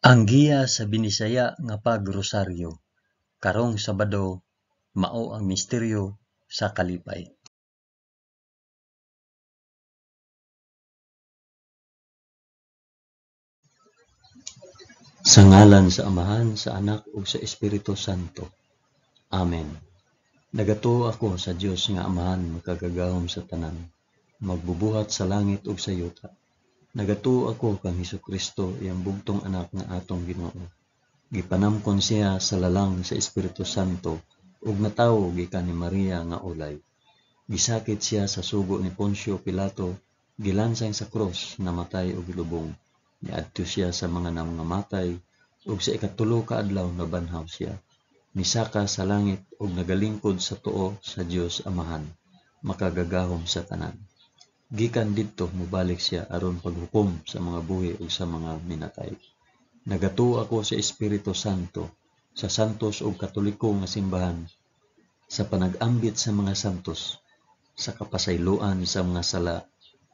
Ang giya sa Binisaya nga pagrosaryo karong Sabado mao ang misteryo sa kalipay. Sa ngalan sa Amahan, sa Anak ug sa Espiritu Santo. Amen. Nagatuo ako sa Dios nga Amahan makagagahom sa tanan, magbubuhat sa langit ug sa yuta. Nagatuo ako kang Hesukristo, iyang bugtong anak nga atong Ginoo. Gipanamkon siya sa lalang sa Espiritu Santo ug natawo gikan ni Maria nga ulay. Gisakit siya sa sugo ni Poncio Pilato, gilansang sa krus, namatay ug gilubong. Niadto siya sa mga nangamatay ug sa ikatulo ka adlaw nabanhaw siya. Misaka sa langit ug nagalingkod sa tuo sa Dios Amahan, makagagahom sa tanan. Gikan didto mobalik siya aron paghukom sa mga buhi ug sa mga minatay. Nagatuo ako sa Espiritu Santo, sa santos ug katoliko nga simbahan, sa panag-ambit sa mga santos, sa kapasayloan sa mga sala,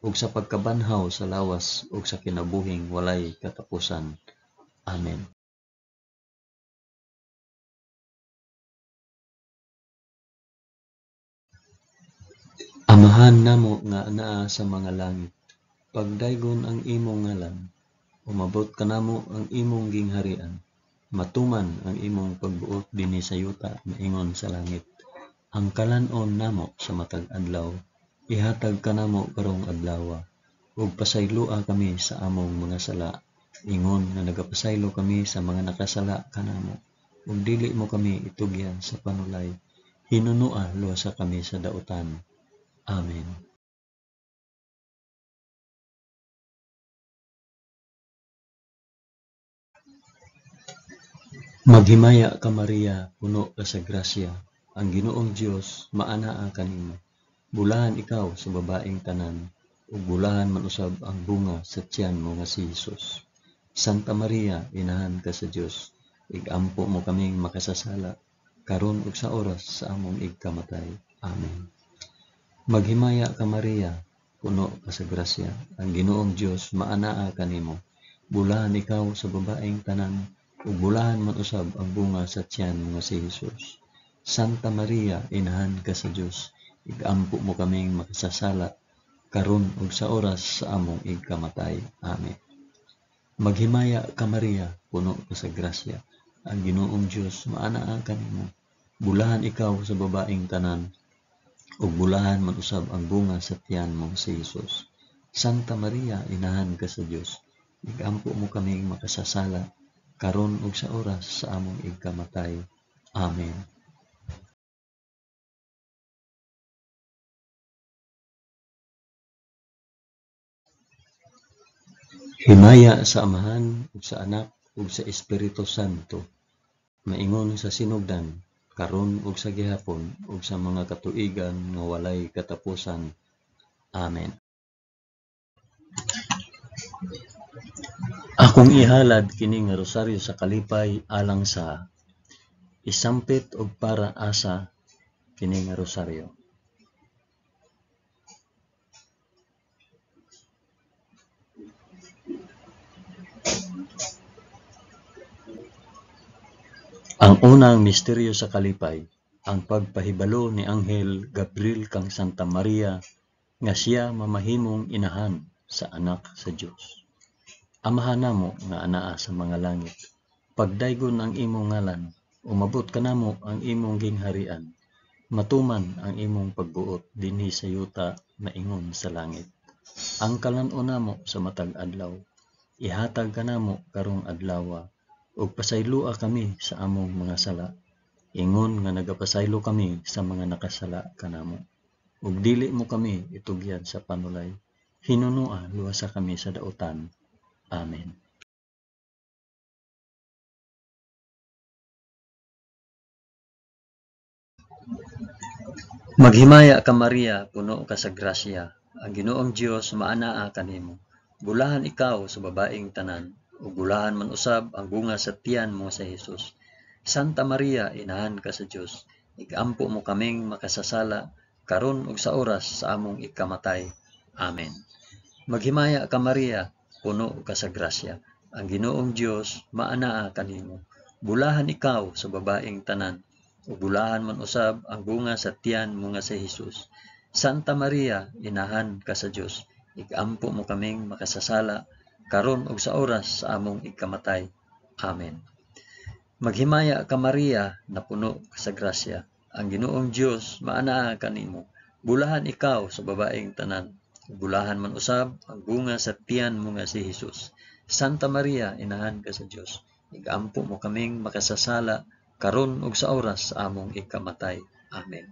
ug sa pagkabanhaw sa lawas ug sa kinabuhing walay katapusan. Amen. Amahan namo nga anaa sa mga langit, pagdaygon ang imong ngalan, umabot kanamo ang imong gingharian, matuman ang imong pagbuot dinhi sa yuta maingon sa langit. Ang kalan-on namo sa matag adlaw, ihatag kanamo karong adlawa, ug pasayloa kami sa among mga sala, ingon nga nagapasaylo kami sa mga nakasala kanamo, ug dili mo kami itugyan sa panulay, hinunoa luwasa kami sa dautan. Amen. Maghimaya ka Maria, puno ka sa grasya, ang Ginoong Dios maanaa kanimo. Bulahan ikaw sa babaeng tanan, ug bulahan man usab ang bunga sa tiyan mo nga si Hesus. Santa Maria, inahan ka sa Dios, igampo mo kaming makasasala, karon ug sa oras sa among igkamatay. Amen. Maghimaya ka Maria, puno ka sa grasya, ang Ginoong Dios maanaa kanimo. Bulahan ikaw sa babaeng tanan, ug bulahan man usab ang bunga sa tiyan mo nga si Hesus. Santa Maria, inahan ka sa Dios, igampo mo kaming makasasala, karon ug sa oras sa among igkamatay. Amen. Maghimaya ka Maria, puno ka sa grasya, ang Ginoong Dios maanaa kanimo. Bulahan ikaw sa babaeng tanan, ug bulahan man usab ang bunga sa tiyan mo si Hesus. Santa Maria, inahan ka sa Dios, igampo mo kaming makasasala, karon ug sa oras sa among igkamatay. Amen. Himaya sa Amahan ug sa Anak ug sa Espiritu Santo, maingon sa sinugdan, karon ug sa gihapon ug sa mga katuigan nga walay katapusan. Amen. Akong ihalad kini nga rosaryo sa kalipay alang sa isampit og para asa kini nga rosaryo. Ang unang misteryo sa kalipay, ang pagpahibalo ni Anghel Gabriel kang Santa Maria nga siya mamahimong inahan sa anak sa Dios. Amahan namo nga anaa sa mga langit, pagdaygon ang imong ngalan, umabot kanamo ang imong gingharian, matuman ang imong pagbuot dinhi sa yuta maingon sa langit. Ang kalan-on namo sa matag adlaw, ihatag kanamo karong adlawa, ug pasayloa kami sa among mga sala, ingon nga nagapasaylo kami sa mga nakasala kanamo. Ug dili mo kami itugyan sa panulay, hinunoa luwasa kami sa dautan. Amen. Maghimaya ka Maria, puno ka sa grasya, ang Ginoong Dios maanaa kanimo. Bulahan ikaw sa babaeng tanan, ug bulahan man usab ang bunga sa tiyan mo sa Hesus. Santa Maria, inahan ka sa Dios, igampo mo kaming makasasala, karon ug sa oras sa among ikamatay. Amen. Maghimaya ka Maria, puno ka sa grasya, Ang Ginoong Dios maanaa kanimo. Bulahan ikaw sa babaeng tanan, ug bulahan man usab ang bunga sa tiyan mo nga si Hesus. Santa Maria, inahan ka sa Dios, igampo mo kaming makasasala, karon ug sa oras sa among ikamatay. Amen. Maghimaya ka Maria, napuno ka sa grasya. Ang Ginoong Dios maanaa kanimo. Bulahan ikaw sa babaeng tanan, ug bulahan man usab ang bunga sa tiyan mo nga si Hesus. Santa Maria, inahan ka sa Dios, igampo mo kaming makasasala, karon ug sa oras sa among ikamatay. Amen.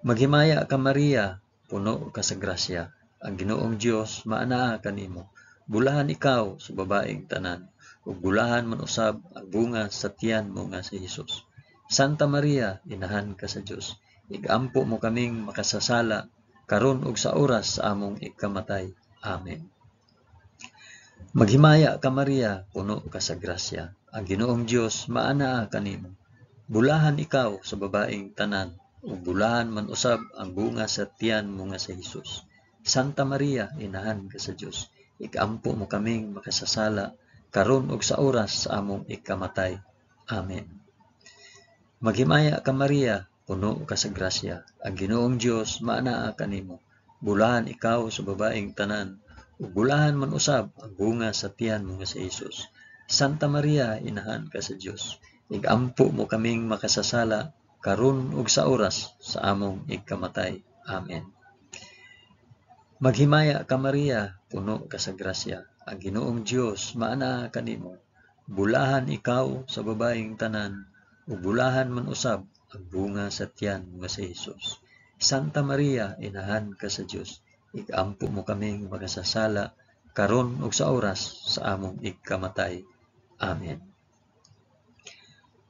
Maghimaya ka Maria, puno ka sa grasya. Ang Ginoong Dios maanaa kanimo. Bulahan ikaw sa babaeng tanan, ug bulahan man usab ang bunga sa tiyan mo nga si Hesus. Santa Maria, inahan ka sa Dios, igampo mo kaming makasasala, karon ug sa oras sa among ikamatay. Amen. Maghimaya ka Maria, puno ka sa grasya. Ang Ginoong Dios maanaa kanimo. Bulahan ikaw sa babaeng tanan, ug bulahan man usab ang bunga sa tiyan mo nga si Hesus. Santa Maria, inahan ka sa Dios, igampo mo kaming makasasala, karon ug sa oras sa among ikamatay. Amen. Maghimaya ka Maria, puno ka sa grasya. Ang Ginoong Dios maanaa kanimo. Bulahan ikaw sa babaeng tanan, ug bulahan man usab ang bunga sa tiyan mo nga si Hesus. Santa Maria, inahan ka sa Dios, igampo mo kaming makasasala, karon ug sa oras sa among ikamatay. Amen. Maghimaya ka Maria, puno ka sa grasya. Ang Ginoong Dios maanaa kanimo. Bulahan ikaw sa babaeng tanan, ug bulahan man usab ang bunga sa tiyan mo nga si Hesus. Santa Maria, inahan ka sa Dios, igampo mo kaming makasasala, karon ug sa oras sa among ikamatay. Amen.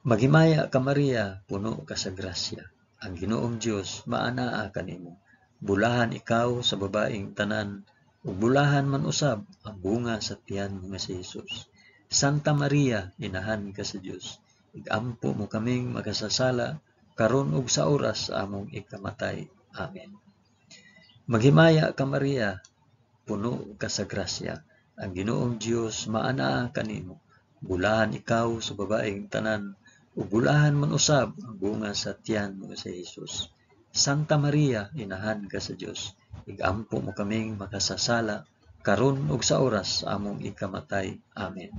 Maghimaya ka Maria, puno ka sa grasya. Ang Ginoong Dios maanaa kanimo. Bulahan ikaw sa babaeng tanan, ug bulahan man usab ang bunga sa tiyan mo nga si Hesus. Santa Maria, inahan ka sa Dios, igampo mo kaming makasasala, karon ug sa oras sa among ikamatay. Amen. Maghimaya ka Maria, puno ka sa grasya. Ang Ginoong Dios maanaa kanimo. Bulahan ikaw sa babaeng tanan, ug bulahan man usab ang bunga sa tiyan mo nga si Hesus. Santa Maria, inahan ka sa Dios, igampo mo kaming makasasala, karon ug sa oras sa among ikamatay. Amen.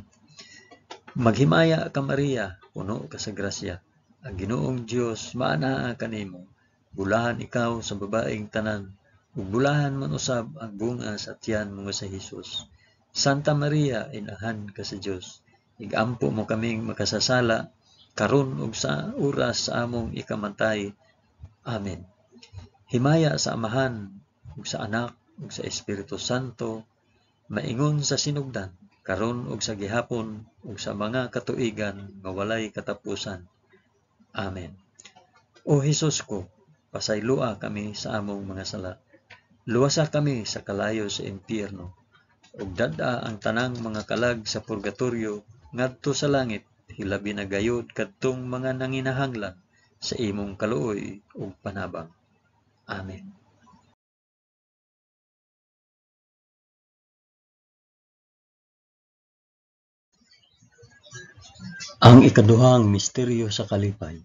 Maghimaya ka Maria, puno ka sa grasya. Ang Ginoong Dios maanaa kanimo. Bulahan ikaw sa babaeng tanan, ug bulahan man usab ang bunga sa tiyan mo nga si Hesus. Santa Maria, inahan ka sa Dios, igampo mo kaming makasasala, karon ug sa oras sa among ikamatay. Amen. Himaya sa Amahan, ug sa Anak, ug sa Espiritu Santo, maingon sa sinugdan, karon ug sa gihapon, ug sa mga katuigan nga walay katapusan. Amen. O Hesus ko, pasayloa kami sa among mga sala. Luwasa kami sa kalayo sa impyerno, ug dad-a ang tanang mga kalag sa purgatorio ngadto sa langit, hilabi na gayod kadtong mga nanginahanglan sa imong kaluoy ug panabang. Amen. Ang ikaduhang misteryo sa kalipay,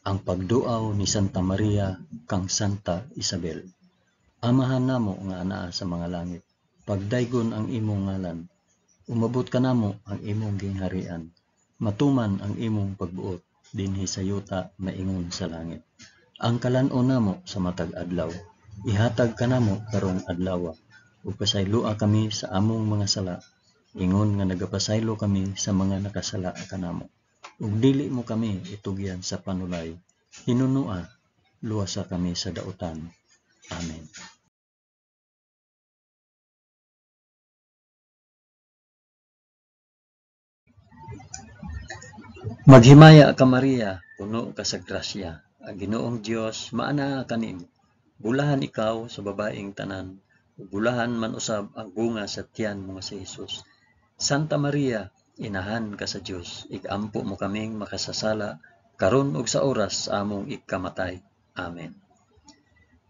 ang pagduaw ni Santa Maria kang Santa Isabel. Amahan namo nga anaa sa mga langit, pagdaygon ang imong ngalan, umabot kanamo ang imong gingharian, matuman ang imong pagbuot dinhi sa yuta maingon sa langit. Ang kalan-on namo sa matag adlaw, ihatag kanamo karong adlawa, ug pasayloa kami sa among mga sala, ingon nga nagapasaylo kami sa mga nakasala kanamo. Ug dili mo kami itugyan sa panulay, hinunua, luwasa kami sa dautan. Amen. Maghimaya ka Maria, puno ka sa grasya. Ang Ginoong Dios maanaa kanimo. Bulahan ikaw sa babaeng tanan, ug bulahan man usab ang bunga sa tiyan mo nga si Hesus. Santa Maria, inahan ka sa Dios, igampo mo kaming makasasala, karon ug sa oras sa among ikamatay. Amen.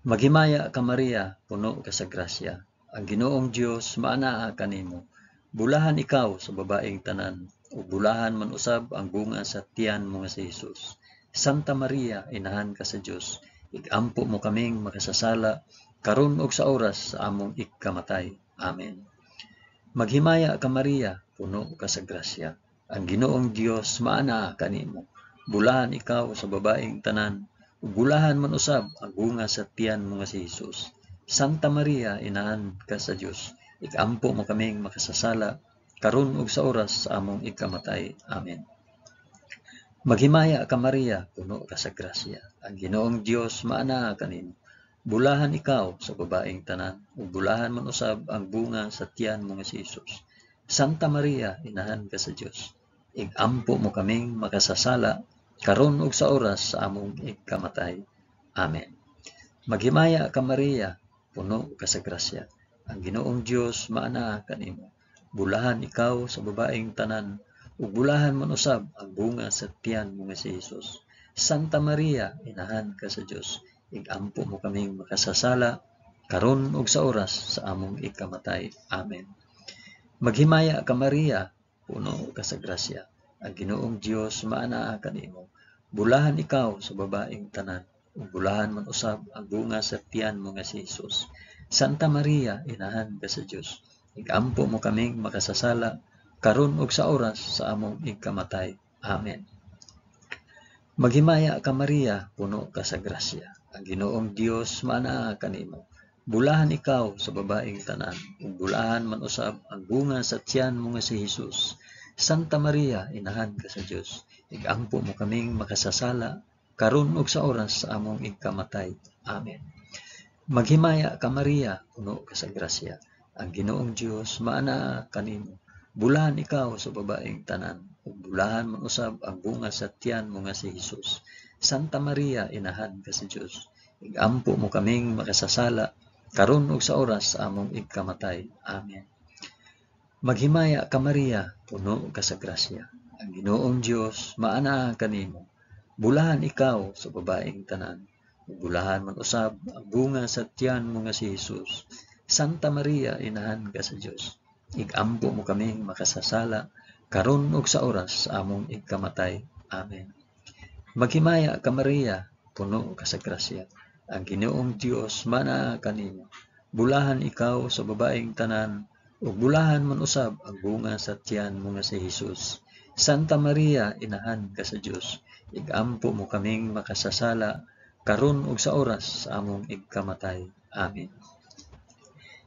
Maghimaya ka Maria, puno ka sa grasya. Ang Ginoong Dios maanaa kanimo. Bulahan ikaw sa babaeng tanan, ug bulahan man usab ang bunga sa tiyan mo nga si Hesus. Santa Maria, inahan ka sa Dios, igampo mo kaming makasasala, karon ug sa oras sa among ikamatay. Amen. Maghimaya ka Maria, puno ka sa grasya. Ang Ginoong Dios maanaa kanimo. Bulahan ikaw sa babaeng tanan, ug bulahan man usab ang bunga sa tiyan mo nga si Hesus. Santa Maria, inahan ka sa Dios, ikampo mo kaming makasasala, karon ug sa oras sa among ikamatay. Amen. Maghimaya ka Maria, puno ka sa grasya. Ang Ginoong Dios maanaa kanimo. Bulahan ikaw sa babaeng tanan, ug bulahan man usab ang bunga sa tiyan mo nga si Hesus. Santa Maria, inahan ka sa Dios, igampo mo kaming makasasala, karon ug sa oras sa among ikamatay. Amen. Maghimaya ka Maria, puno ka sa grasya. Ang Ginoong Dios maanaa kanimo. Bulahan ikaw sa babaeng tanan, ug bulahan man usab ang bunga sa tiyan mo nga si Hesus. Santa Maria, inahan ka sa Dios, igampo mo kaming makasasala, karon ug sa oras sa among ikamatay. Amen. Maghimaya ka Maria, puno ka sa grasya. Ang Ginoong Dios maanaa kanimo. Bulahan ikaw sa babaeng tanan, ug bulahan man usab ang bunga sa tiyan mo nga si Hesus. Santa Maria, inahan ka sa Dios, igampo mo kaming makasasala, karon ug sa oras sa among ikamatay. Amen. Maghimaya ka Maria, puno ka sa grasya. Ang Ginoong Dios maanaa kanimo. Bulahan ikaw sa babaeng tanan, ug bulahan man usab ang bunga sa tiyan mo nga si Hesus. Santa Maria, inahan ka sa Dios, igampo mo kaming makasasala, karon ug sa oras sa among ikamatay. Amen. Maghimaya ka Maria, puno ka sa grasya. Ang Ginoong Dios maanaa kanimo. Bulahan ikaw sa babaeng tanan, ug bulahan man usab ang bunga sa tiyan mo nga si Hesus. Santa Maria, inahan ka sa Dios, igampo mo kaming makasasala, karon ug sa oras sa among ikamatay. Amen. Maghimaya ka Maria, puno ka sa grasya. Ang Ginoong Dios maanaa kanimo. Bulahan ikaw sa babaeng tanan, ug bulahan man usab ang bunga sa tiyan mo nga si Hesus. Santa Maria, inahan ka sa Dios, igampo mo kaming makasasala, karon ug sa oras sa among ikamatay. Amen. Maghimaya ka Maria, puno ka sa grasya. Ang Ginoong Dios maanaa kanimo. Bulahan ikaw sa babaeng tanan, ug bulahan man usab ang bunga sa tiyan mo nga si Hesus. Santa Maria, inahan ka sa Dios, igampo mo kaming makasasala, karon ug sa oras sa among ikamatay. Amen.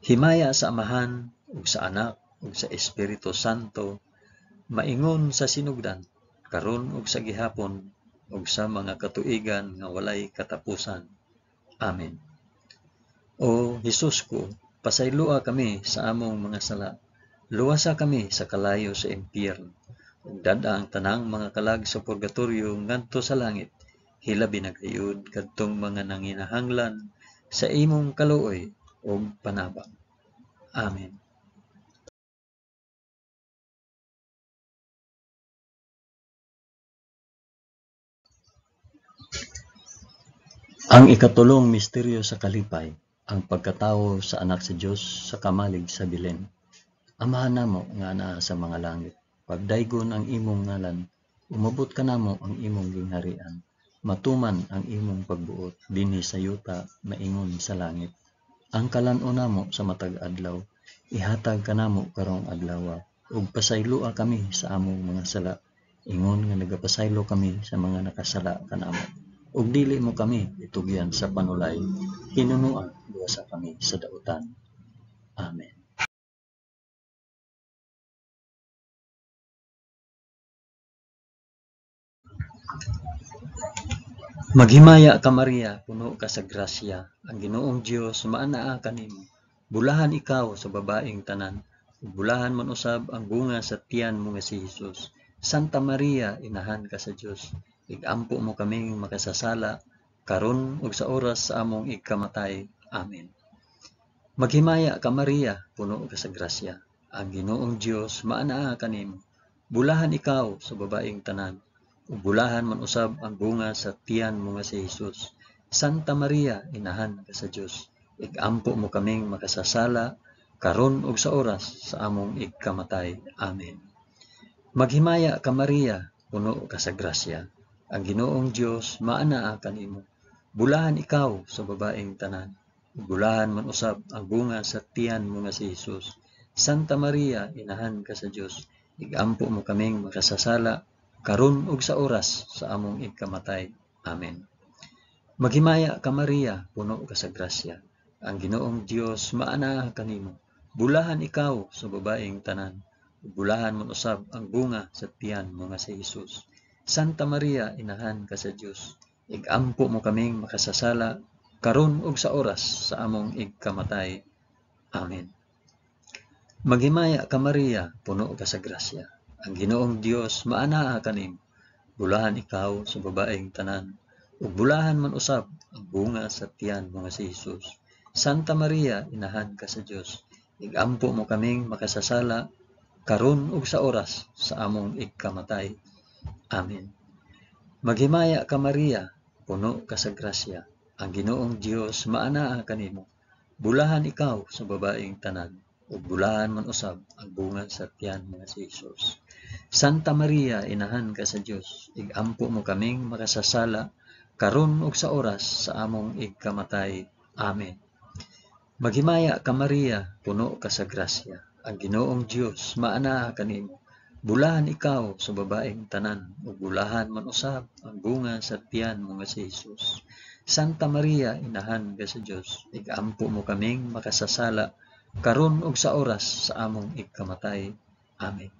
Himaya sa Amahan, ug sa Anak, ug sa Espiritu Santo, maingon sa sinugdan, karon ug sa gihapon, ug sa mga katuigan nga walay katapusan. Amen. O Hesus ko, pasayloa kami sa among mga sala. Luwasa kami sa kalayo sa impyerno. Ug dad-a ang tanang mga kalag sa purgatorio ngadto sa langit. Hilabi na gayud kadtong mga nanginahanglan sa imong kaluoy ug panabang. Amen. Ang ikatulong misteryo sa kalipay, ang pagkatawo sa anak sa Dios sa kamalig sa Belen. Amahan namo nga anaa sa mga langit, pagdaygon ang imong ngalan, umabot kanamo ang imong gingharian, matuman ang imong pagbuot dinhi sa yuta maingon sa langit. Ang kalan-on namo sa matag adlaw, ihatag kanamo karong adlawa, ug pasayloa kami sa among mga sala, ingon nga nagapasaylo kami sa mga nakasala kanamo. Ug dili mo kami itugyan sa panulay, hinunoa luwasa kami sa dautan. Amen. Maghimaya ka Maria, puno ka sa grasya, ang Ginoong Dios maanaa kanimo. Bulahan ikaw sa babaeng tanan, ug bulahan man usab ang bunga sa tiyan mo nga si Hesus. Santa Maria, inahan ka sa Dios, igampo mo kaming makasasala, karon ug sa oras sa among ikamatay. Amen. Maghimaya ka Maria, puno ka sa grasya, ang Ginoong Dios maanaa kanimo. Bulahan ikaw sa babaeng tanan, ug bulahan man usab ang bunga sa tiyan mo nga si Hesus. Santa Maria, inahan ka sa Dios, igampo mo kaming makasasala, karon ug sa oras sa among igkamatay. Amen. Maghimaya ka Maria, puno ka sa grasya. Ang Ginoong Dios maanaa kanimo. Bulahan ikaw sa babaeng tanan. Bulahan man usab ang bunga sa tiyan mo nga si Hesus. Santa Maria, inahan ka sa Dios, igampo mo kaming makasasala karon ug sa oras sa among igkamatay. Amen. Maghimaya ka Maria, puno ka sa grasya. Ang Ginoong Dios maanaa kanimo. Bulahan ikaw sa babaeng tanan. Bulahan man usab ang bunga sa tiyan mo nga si Hesus. Santa Maria, inahan ka sa Dios, igampo mo kaming makasasala karon ug sa oras sa among igkamatay. Amen. Maghimaya ka Maria, puno ka sa grasya. Ang Ginoong Dios maanaa kanimo. Bulahan ikaw sa babaeng tanan, ug bulahan man usab ang bunga sa tiyan mo nga si Hesus. Santa Maria, inahan ka sa Dios, igampo mo kaming makasasala karon ug sa oras sa among igkamatay. Amen. Maghimaya ka Maria, puno ka sa grasya. Ang Ginoong Dios maanaa kanimo. Bulahan ikaw sa babaeng tanan, ug bulahan man usab ang bunga sa tiyan mo nga si Hesus. Santa Maria, inahan ka sa Dios, igampo mo kaming makasasala karon ug sa oras sa among igkamatay. Amen. Maghimaya ka Maria, puno ka sa grasya. Ang Ginoong Dios maanaa kanimo. Bulahan ikaw sa babaeng tanan, ug bulahan man usab ang bunga sa tiyan mo nga si Hesus. Santa Maria, inahan ka sa Dios, igampo mo kaming makasasala karon ug sa oras sa among igkamatay. Amen.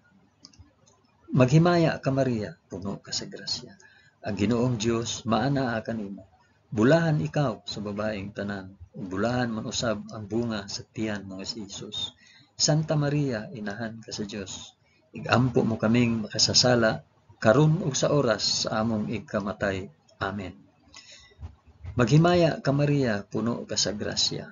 Maghimaya ka Maria, puno ka sa grasya. Ang Ginoong Dios maanaa kanimo. Bulahan ikaw sa babaeng tanan, ug bulahan man usab ang bunga sa tiyan mo nga si Hesus. Santa Maria, inahan ka sa Dios, igampo mo kaming makasasala karon ug sa oras sa among igkamatay. Amen. Maghimaya ka Maria, puno ka sa grasya.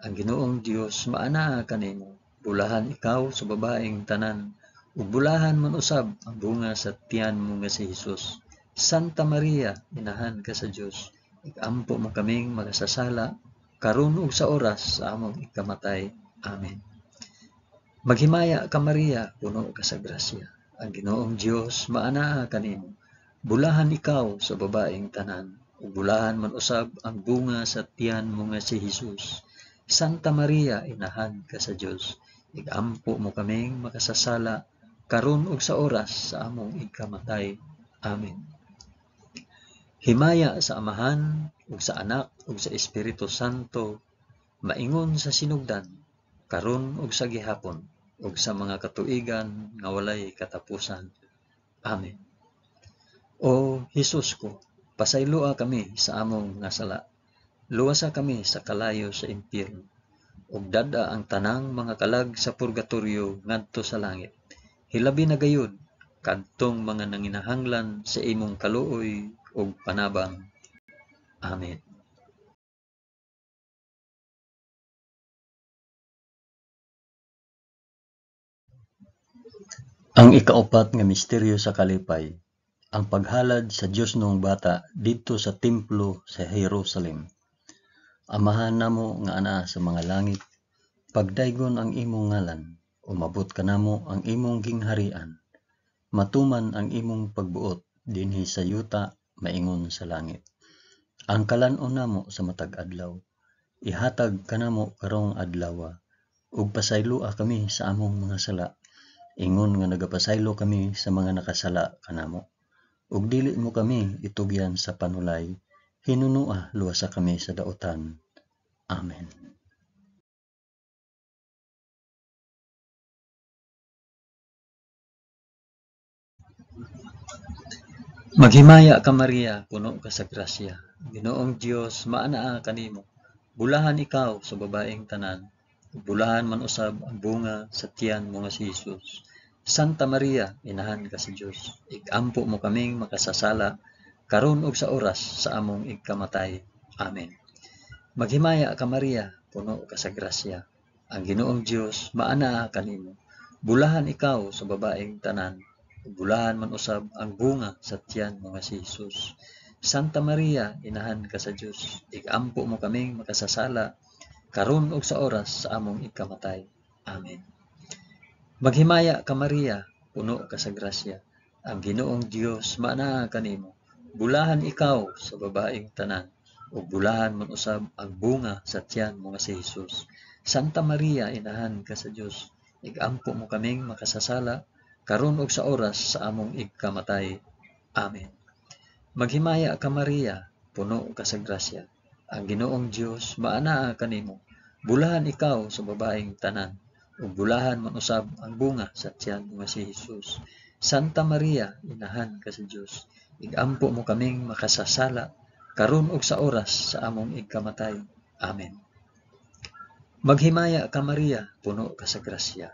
Ang Ginoong Dios maanaa kanimo. Bulahan ikaw sa babaeng tanan, ug bulahan man usab ang bunga sa tiyan mo nga si Hesus. Santa Maria, inahan ka sa Dios, igampo mo kaming makasasala karon ug sa oras sa among igkamatay. Amen. Maghimaya ka Maria, puno ka sa grasya. Ang Ginoong Dios maanaa kanimo. Bulahan ikaw sa babaeng tanan, ug bulahan man usab ang bunga sa tiyan mo nga si Hesus. Santa Maria, inahan ka sa Dios, igampo mo kaming makasasala karon ug sa oras sa among igkamatay. Amen. Himaya sa Amahan ug sa Anak ug sa Espiritu Santo, maingon sa sinugdan, karon ug sa gihapon, ug sa mga katuigan nga walay katapusan. Amen. O Hesus ko, pasayloa kami sa among nga sala. Luwasa kami sa kalayo sa impyerno, ug dad-a ang tanang mga kalag sa purgatorio ngadto sa langit. Hilabi na gayud kadtong mga nanginahanglan sa imong kaluoy ug panabang. Amen. Ang ikaupat nga misteryo sa kalipay, ang paghalad sa Diosnong Bata didto sa templo sa Jerusalem. Amahan namo nga anaa sa mga langit, pagdaygon ang imong ngalan, umabot kanamo ang imong gingharian. Matuman ang imong pagbuot dinhi sa yuta maingon sa langit. Ang kalan-on namo sa matag adlaw, ihatag kanamo karong adlawa, ug pasayloa kami sa among mga sala, ingon nga nagapasaylo kami sa mga nakasala kanamo. Ug dili mo kami itugyan sa panulay, hinunua luwasa kami sa daotan. Amen. Maghimaya ka Maria, puno ka sa grasya. Ginoong Dios, maanaa kanimo. Bulahan ikaw sa babaeng tanan, bulahan man usab ang bunga sa tiyan mo nga si Hesus. Santa Maria, inahan ka sa Dios, igampo mo kaming makasasala karon ug sa oras sa among igkamatay. Amen. Maghimaya ka Maria, puno ka sa grasya. Ang Ginoong Dios, maanaa kanimo. Bulahan ikaw sa babaeng tanan, bulahan man usab ang bunga sa tiyan mo nga si Hesus. Santa Maria, inahan ka sa Dios, igampo mo kaming makasasala karon ug sa oras sa among ikamatay. Amen. Maghimaya ka Maria, puno ka sa grasya, ang Ginoong Dios maanaa kanimo. Bulahan ikaw sa babaeng tanan, ug bulahan man usab ang bunga sa tiyan mo nga si Jesus. Santa Maria, inahan ka sa Dios, igampo mo kaming makasasala, karon ug sa oras sa among igkamatay. Amen. Maghimaya ka Maria, puno ka sa grasya, ang Ginoong Dios maanaa kanimo. Bulahan ikaw sa babaeng tanan, ug bulahan man usab ang bunga sa tiyan mo nga si Jesus. Santa Maria, inahan ka sa Dios, igampo mo kaming makasasala, karon ug sa oras sa among igkamatay. Amen. Maghimaya ka Maria, puno ka sa grasya,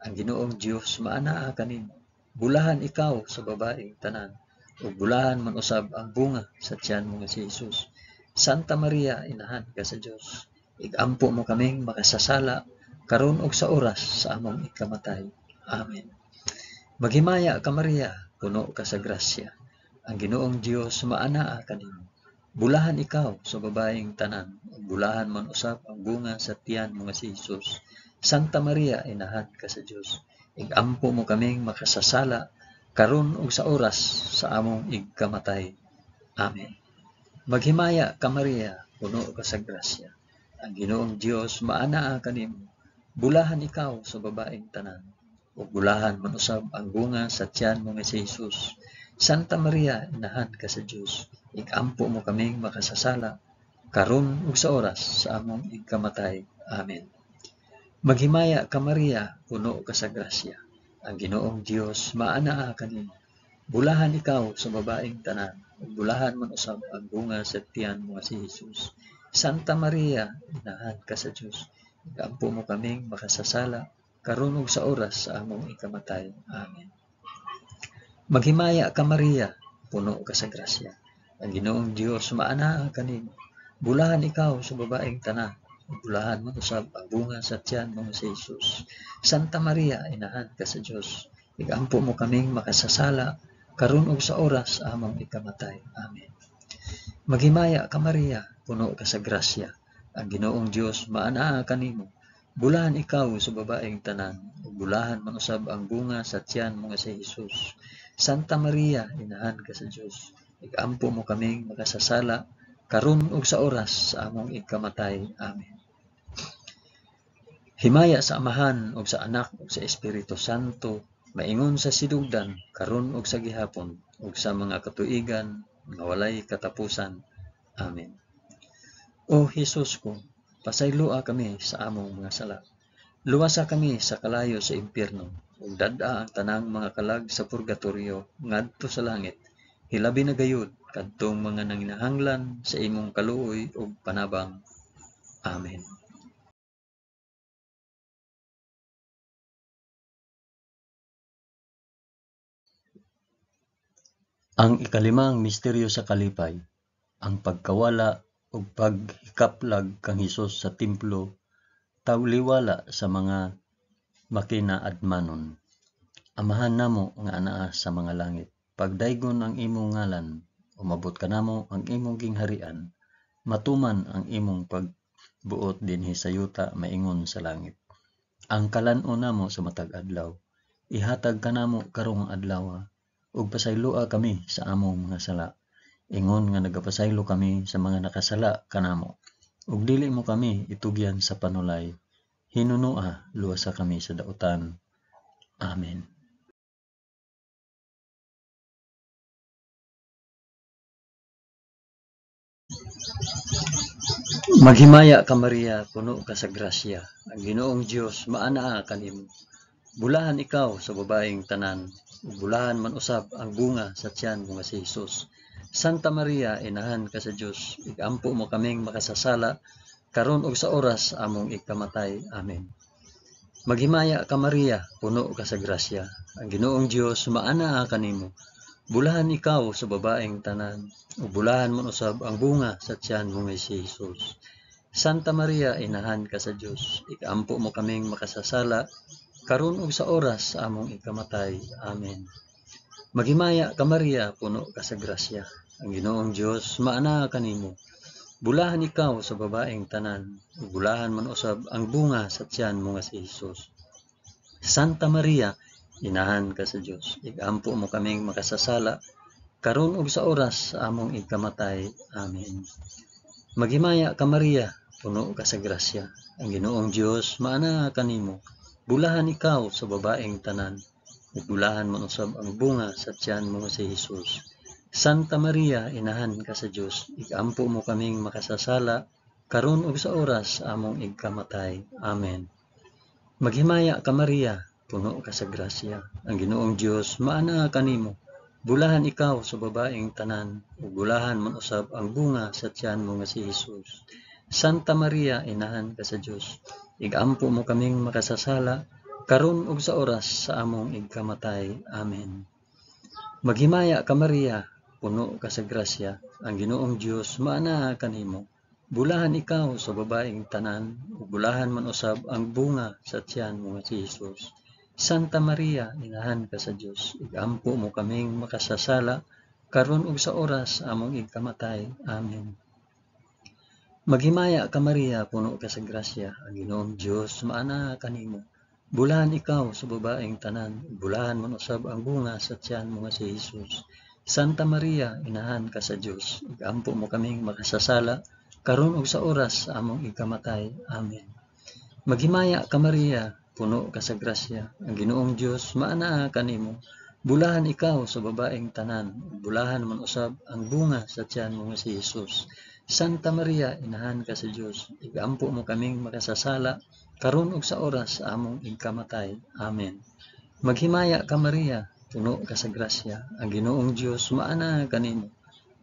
ang Ginoong Dios maanaa kanimo. Bulahan ikaw sa babaeng tanan, ug bulahan man usab ang bunga sa tiyan mo nga si Jesus. Santa Maria, inahan ka sa Dios, igampo mo kaming makasasala, karon ug sa oras sa among ikamatay. Amen. Maghimaya ka Maria, puno ka sa grasya, ang Ginoong Dios maanaa kanimo. Bulahan ikaw sa babaeng tanan, ug bulahan man usab ang bunga sa tiyan mo nga si Jesus. Santa Maria, inahan ka sa Dios, igampo mo kaming makasasala, karon ug sa oras sa among igkamatay. Amen. Maghimaya ka Maria, puno ka sa grasya, ang Ginoong Dios maanaa kanimo. Bulahan ikaw sa babaeng tanan, ug bulahan man usab ang bunga sa tiyan mo nga si Jesus. Santa Maria, inahan ka sa Dios, igampo mo kaming makasasala, karon ug sa oras sa among igkamatay. Amen. Maghimaya ka Maria, puno ka sa grasya, ang Ginoong Dios maanaa kanimo. Bulahan ikaw sa babaeng tanan, ug bulahan man usab ang bunga sa tiyan mo nga si Jesus. Santa Maria, inahan ka sa Dios, igampo mo kaming makasasala, karon ug sa oras sa among ikamatay. Amen. Maghimaya ka Maria, puno ka sa grasya, ang Ginoong Dios maanaa kanimo. Bulahan ikaw sa babaeng tanan, ug bulahan man usab ang bunga sa tiyan mo nga si Jesus. Santa Maria, inahan ka sa Dios, igampo mo kaming makasasala, karon ug sa oras sa among ikamatay. Amen. Maghimaya ka Maria, puno ka sa grasya, ang Ginoong Dios maanaa kanimo. Bulahan ikaw sa babaeng tanan, ug bulahan man usab ang bunga sa tiyan mo nga si Jesus. Santa Maria, inahan ka sa Dios, igampo mo kaming makasasala, karon ug sa oras sa among ikamatay. Amen. Himaya sa Amahan ug sa Anak ug sa Espiritu Santo, maingon sa sidugdan, karon ug sa gihapon, ug sa mga katuigan nga walay katapusan. Amen. O Hesus ko, pasayloa kami sa among mga sala. Luwasa kami sa kalayo sa impierno, ug dad-a ang tanang mga kalag sa purgatorio ngadto sa langit. Hilabi na gayud kadtong mga nanginahanglan sa imong kaluoy ug panabang. Amen. Ang ikalimang misteryo sa kalipay, ang pagkawala ug paghikaplag kang Hesus sa templo, tawliwala sa mga makinaadmanon. Amahan namo nga anaa sa mga langit, pagdaygon ang imong ngalan, umabot kanamo ang imong gingharian, matuman ang imong pagbuot dinhi sa yuta maingon sa langit. Ang kalan-on namo sa matag adlaw, ihatag kanamo karong adlaw, ug pasayloa kami sa among mga sala, ingon nga nagapasaylo kami sa mga nakasala kanamo. Ug dili mo kami itugyan sa panulay, hinunoa luwasa kami sa dautan. Amen. Maghimaya ka Maria, puno ka sa grasya, ang Ginoong Dios maanaa kanimo. Bulahan ikaw sa babaeng tanan, ug bulahan man usab ang bunga sa tiyan mo nga si Hesus. Santa Maria, inahan ka sa Dios, igampo mo kaming makasasala, karon ug sa oras among ikamatay. Amen. Maghimaya ka Maria, puno ka sa grasya, ang Ginoong Dios maanaa kanimo. Bulahan ikaw sa babaeng tanan, ug bulahan man usab ang bunga sa tiyan mo nga si Hesus. Santa Maria, inahan ka sa Dios, ikampo mo kaming makasasala, karon ug sa oras sa among ikamatay. Amen. Maghimaya ka Maria, puno ka sa grasya, ang Ginoong Dios maanaa kanimo. Bulahan ikaw sa babaeng tanan, ug bulahan man usab ang bunga sa tiyan mo nga si Hesus. Santa Maria, Inahan ka sa Dios, igampo mo kaming makasasala, karon ug sa oras sa among ikamatay. Amen. Maghimaya ka Maria, puno ka sa grasya. Ang Ginoong Dios maanaa kanimo. Bulahan ikaw sa babaeng tanan, ug bulahan man usab ang bunga sa tiyan mo si Hesus. Santa Maria, Inahan ka sa Dios, igampo mo kaming makasasala, karon ug sa oras sa among ikamatay. Amen. Maghimaya ka Maria, puno ka sa grasya. Ang Ginoong Dios maanaa kanimo. Bulahan ikaw sa babaeng tanan, ug bulahan man usab ang bunga sa tiyan mo nga si Hesus. Santa Maria, Inahan ka sa Dios, igampo mo kaming makasasala, karon ug sa oras sa among ikamatay. Amen. Maghimaya ka Maria, puno ka sa grasya. Ang Ginoong Dios maanaa kanimo. Bulahan ikaw sa babaeng tanan, ug bulahan man usab ang bunga sa tiyan mo nga si Hesus. Santa Maria, Inahan ka sa Dios, igampo mo kaming makasasala, karon ug sa oras sa among ikamatay. Amen. Maghimaya ka Maria, puno ka sa grasya. Ang Ginoong Dios maanaa kanimo. Bulahan ikaw sa babaeng tanan, ug bulahan man usab ang bunga sa tiyan mo nga si Hesus. Santa Maria, Inahan ka sa Dios, igampo mo kaming makasasala, karon ug sa oras sa among ikamatay. Amen. Maghimaya ka Maria, puno ka sa grasya. Ang Ginoong Dios maanaa kanimo. Bulahan ikaw sa babaeng tanan, ug bulahan man usab ang bunga sa tiyan mo nga si Hesus. Santa Maria, Inahan ka sa Dios, igampo mo kaming makasasala, karon ug sa oras sa among ikamatay. Amen. Maghimaya ka Maria, puno ka sa grasya. Ang Ginoong Dios maanaa kanimo.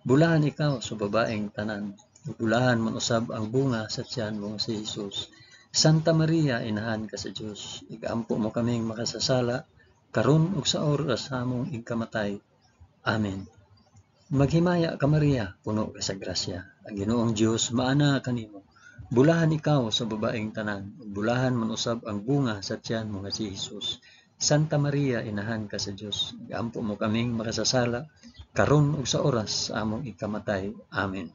Bulahan ikaw sa babaeng tanan, ug bulahan man usab ang bunga sa tiyan mo nga si Hesus. Santa Maria, Inahan ka sa Dios, igampo mo kaming makasasala, karon ug sa oras sa among ikamatay. Amen. Maghimaya ka Maria, puno ka sa grasya. Ang Ginoong Dios maanaa kanimo. Bulahan ikaw sa babaeng tanan, ug bulahan man usab ang bunga sa tiyan mo nga si Hesus. Santa Maria, Inahan ka sa Dios, igampo mo kaming makasasala, karon ug sa oras sa among ikamatay. Amen.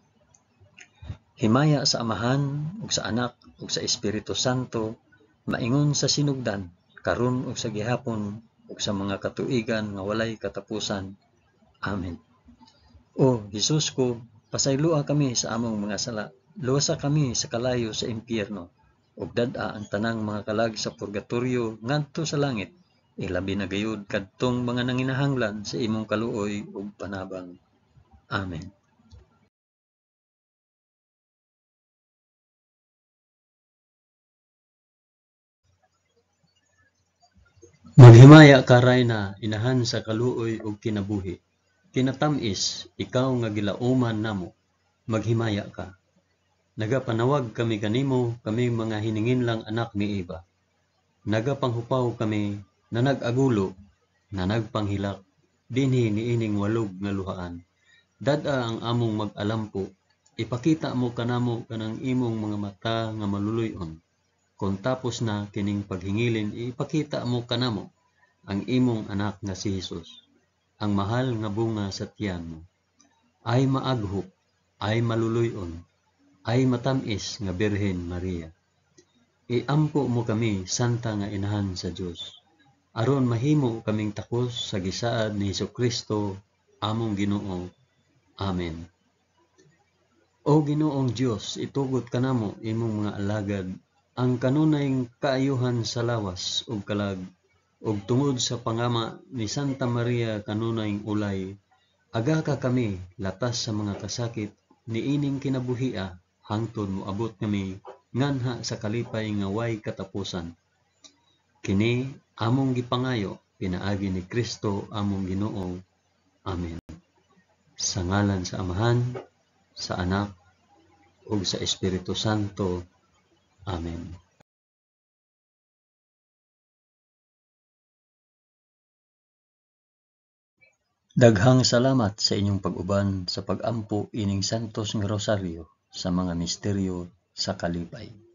Himaya sa Amahan ug sa Anak ug sa Espiritu Santo, maingon sa sinugdan, karon ug sa gihapon ug sa mga katuigan nga walay katapusan. Amen. O Hesus ko, pasayloa kami sa among mga sala, luwasa kami sa kalayo sa impyerno, ug dad-a ang tanang mga kalag sa purgatorio ngadto sa langit, ilabi na gayud kadtong mga nanginahanglan sa imong kaluoy ug panabang. Amen. Maghimaya ka Rayna, Inahan sa kaluoy ug kinabuhi. Kinatam-is, ikaw nga gilauman namo, maghimaya ka. Nagapanawag kami kanimo, kaming mga hininginlang anak ni Eva. Nagapanghupaw kami na nag-agulo, na nagpanghilak, dinhi niining walog nga luhaan. Dad-a ang among mag-alampo, ipakita mo kanamo kanang imong mga mata nga maluluy-on. Kung tapos na kining paghingilin, ipakita mo kanamo ang imong anak nga si Hesus, ang mahal nga bunga sa tiyan mo. Ay maaghop, ay maluluy-on, ay matam-is nga Birhen Maria. Iampo mo kami, Santa nga Inahan sa Dios, aron mahimo kaming takos sa gisaad ni Hesukristo, among Ginoo. Amen. O Ginoong Dios, itugot kanamo imong mga alagad ang kanunay kaayuhan sa lawas ug kalag, ug tungod sa pangama ni Santa Maria kanunay ulay, agaka kami latas sa mga kasakit niining kinabuhia hangtod moabot kami nganha sa kalipay nga way katapusan. Kini among gipangayo pinaagi ni Kristo among Ginoo. Amen. Sa ngalan sa Amahan, sa Anak, ug sa Espiritu Santo. Amen. Daghang salamat sa inyong pag-uban sa pag-ampo ining Santos nga Rosaryo sa mga misteryo sa kalipay.